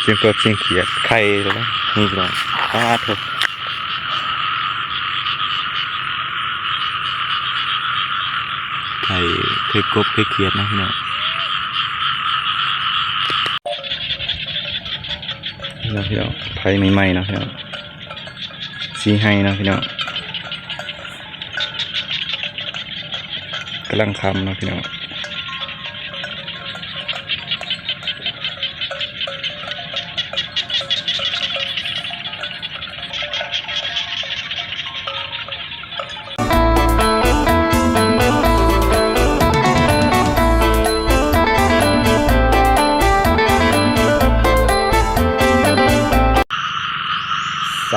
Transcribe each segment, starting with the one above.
ສຽງກົບສຽງຂຽດໄຂ່ແລ້ວນະ ນີ້ພີ່ນ້ອງ. ປາດໂທ້ ໄຂ່ ໄຂ່ກົບໄຂ່ຂຽດເນາະພີ່ນ້ອງ. ນີ້ເນາະພີ່ນ້ອງ ໄຂ່ໃໝ່ໆເນາະພີ່ນ້ອງ ສີໄຮ່ເນາະພີ່ນ້ອງ. ກຳລັງຄ່ຳເນາະພີ່ນ້ອງ.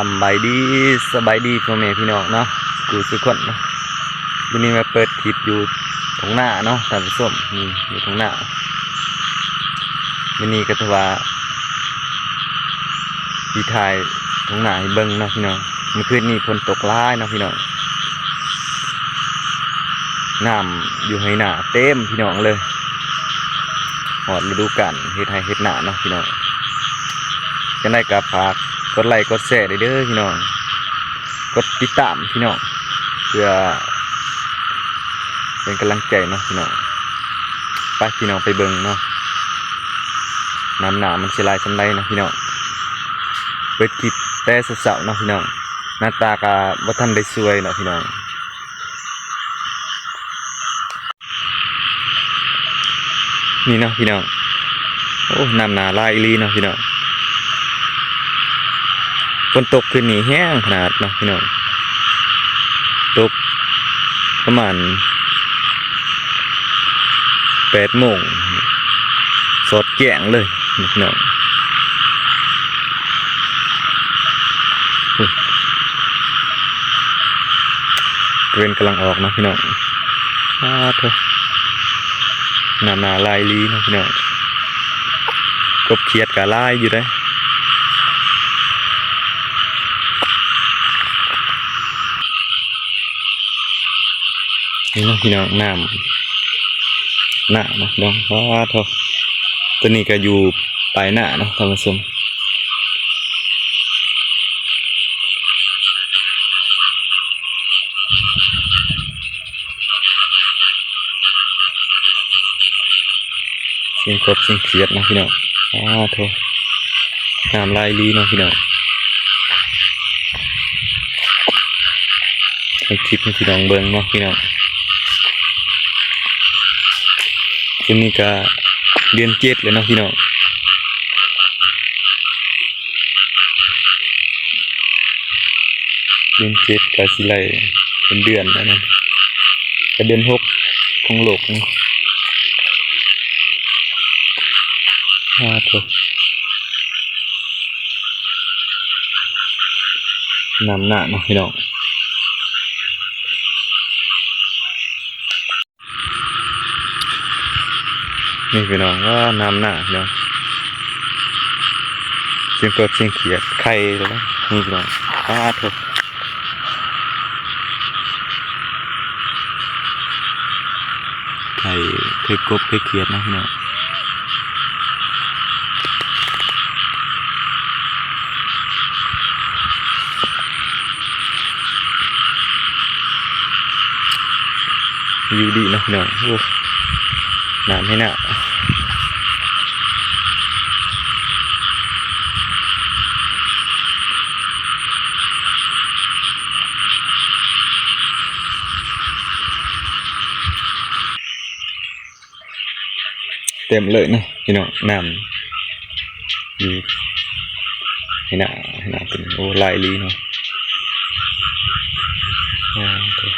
ສຳບາຍດີ ສະບາຍດີພໍ່ແມ່ພີ່ນ້ອງເນາະ ສູ່ສູ່ຄົນເນາະ. ມື້ນີ້ມາເປີດຄລິບຢູ່ທົ່ງນາເນາະທ່ານຜູ້ຊົມ ນີ້ຢູ່ທົ່ງນາ. ມື້ນີ້ກໍຖືວ່າຊິຖ່າຍທົ່ງນາໃຫ້ເບິ່ງເນາະພີ່ນ້ອງ. ມື້ຄືນນີ້ຝົນຕົກຫຼາຍເນາະພີ່ນ້ອງ ນ້ຳຢູ່ໄຮ່ນາເຕັມພີ່ນ້ອງເລີຍ. ຮອດລະດູການເຮັດໄຮ່ເຮັດນາເນາະພີ່ນ້ອງ. ຈັ່ງໃດກໍຝາກກົດໄລກົດແຊໄດ້ເດີພີ່ນ້ອງ ກົດຕິດຕາມພີ່ນ້ອງ ເພື່ອເປັນກຳລັງໃຈເນາະພີ່ນ້ອງ. ໄປພີ່ນ້ອງໄປເບິ່ງເນາະ ນ້ຳນາມັນຊິຫຼາຍສ່ຳໃດເນາະພີ່ນ້ອງ. ເປີດຄລິບແຕ່ເຊົ້າໆເນາະພີ່ນ້ອງ ໜ້າຕາກໍບໍ່ທັນໄດ້ສວຍເນາະພີ່ນ້ອງ. ນີ້ເນາະພີ່ນ້ອງ ໂອ້ ນ້ຳນາຫຼາຍອີ່ຫຼີເນາະພີ່ນ້ອງ. ຝົນຕົກຄືນນີ້ແຮງຂະໜາດເນາະພີ່ນ້ອງ ຕົກປະມານແປດໂມງ ສອດແຈ້ງເລີຍພີ່ນ້ອງ. ຕາເວັນກຳລັງອອກເນາະພີ່ນ້ອງ. ປາດໂທ້ ນ້ຳນາຫຼາຍອີ່ຫຼີເນາະພີ່ນ້ອງ ກົບຂຽດກໍຫຼາຍຢູ່ເດ້. ນີ້ເນາະພີ່ນ້ອງ ນ້ຳນາເນາະພີ່ນ້ອງ. ປາດໂທ້ ຕົວນີ້ກໍຢູ່ປາຍນາເນາະທ່ານຜູ້ຊົມ. ສຽງກົບສຽງຂຽດເນາະພີ່ນ້ອງ. ອ້າໂທ້ ງາມຫຼາຍອີ່ຫຼີເນາະພີ່ນ້ອງ. ເຮັດຄລິບໃຫ້ພີ່ນ້ອງເບິ່ງເນາະພີ່ນ້ອງ. ຊ່ວງນີ້ກະເດືອນເຈັດແລ້ວເນາະພີ່ນ້ອງ. ເດືອນເຈັດກະຊິໄລ່ເປັນເດືອນແລ້ວນະ ກະເດືອນຫົກຂອງໂລກນີ້. ອ້າໂທ້ ນ້ຳໜ້າເນາະພີ່ນ້ອງ. ນີ້ພີ່ນ້ອງ ວ້າ ນ້ຳໜ້າພີ່ນ້ອງ. ສຽງກົບສຽງຂຽດໄຂ່ແລ້ວນະ ນີ້ພີ່ນ້ອງ. ອ້າໂທ້ ໄຂ່ ໄຂ່ກົບໄຂ່ຂຽດເນາະພີ່ນ້ອງ. ວິວດີເນາະພີ່ນ້ອງ. ໂອ້ ນ້ຳໃຫ້ໜ້າ ເຕັມເລີຍເນາະພີ່ນ້ອງ. ນ້ຳຢູ່ໃຫ້ໜ້າ ໃຫ້ໜ້າເປັນ ໂອ້ ຫຼາຍອີ່ຫຼີເນາະ. ໂອ້ໂທ້. ນີ້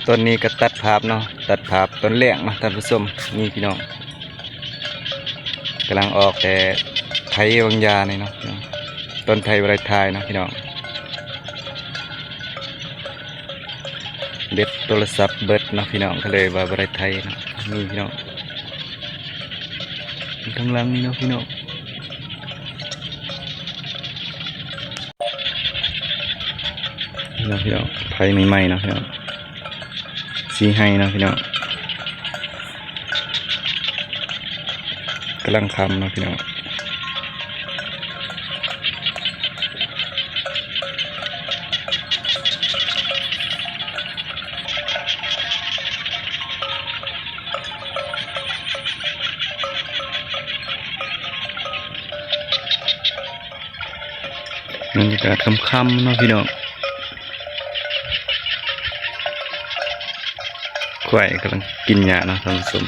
ຕອນນີ້ກໍຕັດພາບເນາະ ຕັດພາບຕອນແລ້ງເນາະທ່ານຜູ້ຊົມ. ນີ້ພີ່ນ້ອງ ກຳລັງອອກແຕ່ໄຖວາງຢານີ້ເນາະ ຕອນໄຖບໍ່ໄດ້ຖ່າຍເນາະພີ່ນ້ອງ. ແບັດໂທລະສັບເບິດເນາະພີ່ນ້ອງ ກໍເລີຍວ່າບໍ່ໄດ້ໄຖເນາະ. ນີ້ພີ່ນ້ອງ ທາງຫຼັງນີ້ເນາະພີ່ນ້ອງ. ນີ້ເນາະພີ່ນ້ອງ ໄຖໃໝ່ໆເນາະພີ່ນ້ອງ ສີໄຮ່ເນາະພີ່ນ້ອງ. ກຳລັງຄ່ຳເນາະພີ່ນ້ອງ. ບັນຍາກາດຄ່ຳໆເນາະພີ່ນ້ອງ ຄວາຍກຳລັງກິນຫຍ້າເນາະທ່ານຜູ້ຊົມ.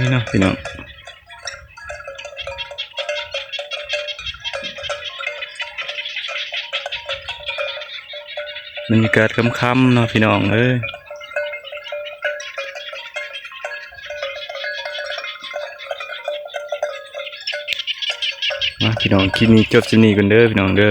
ນີ້ເນາະພີ່ນ້ອງ ບັນຍາກາດຄ່ຳໆເນາະພີ່ນ້ອງເອີຍ. ມາພີ່ນ້ອງ ຄລິບນີ້ຈົບສ່ຳນີ້ກ່ອນເດີພີ່ນ້ອງເດີ.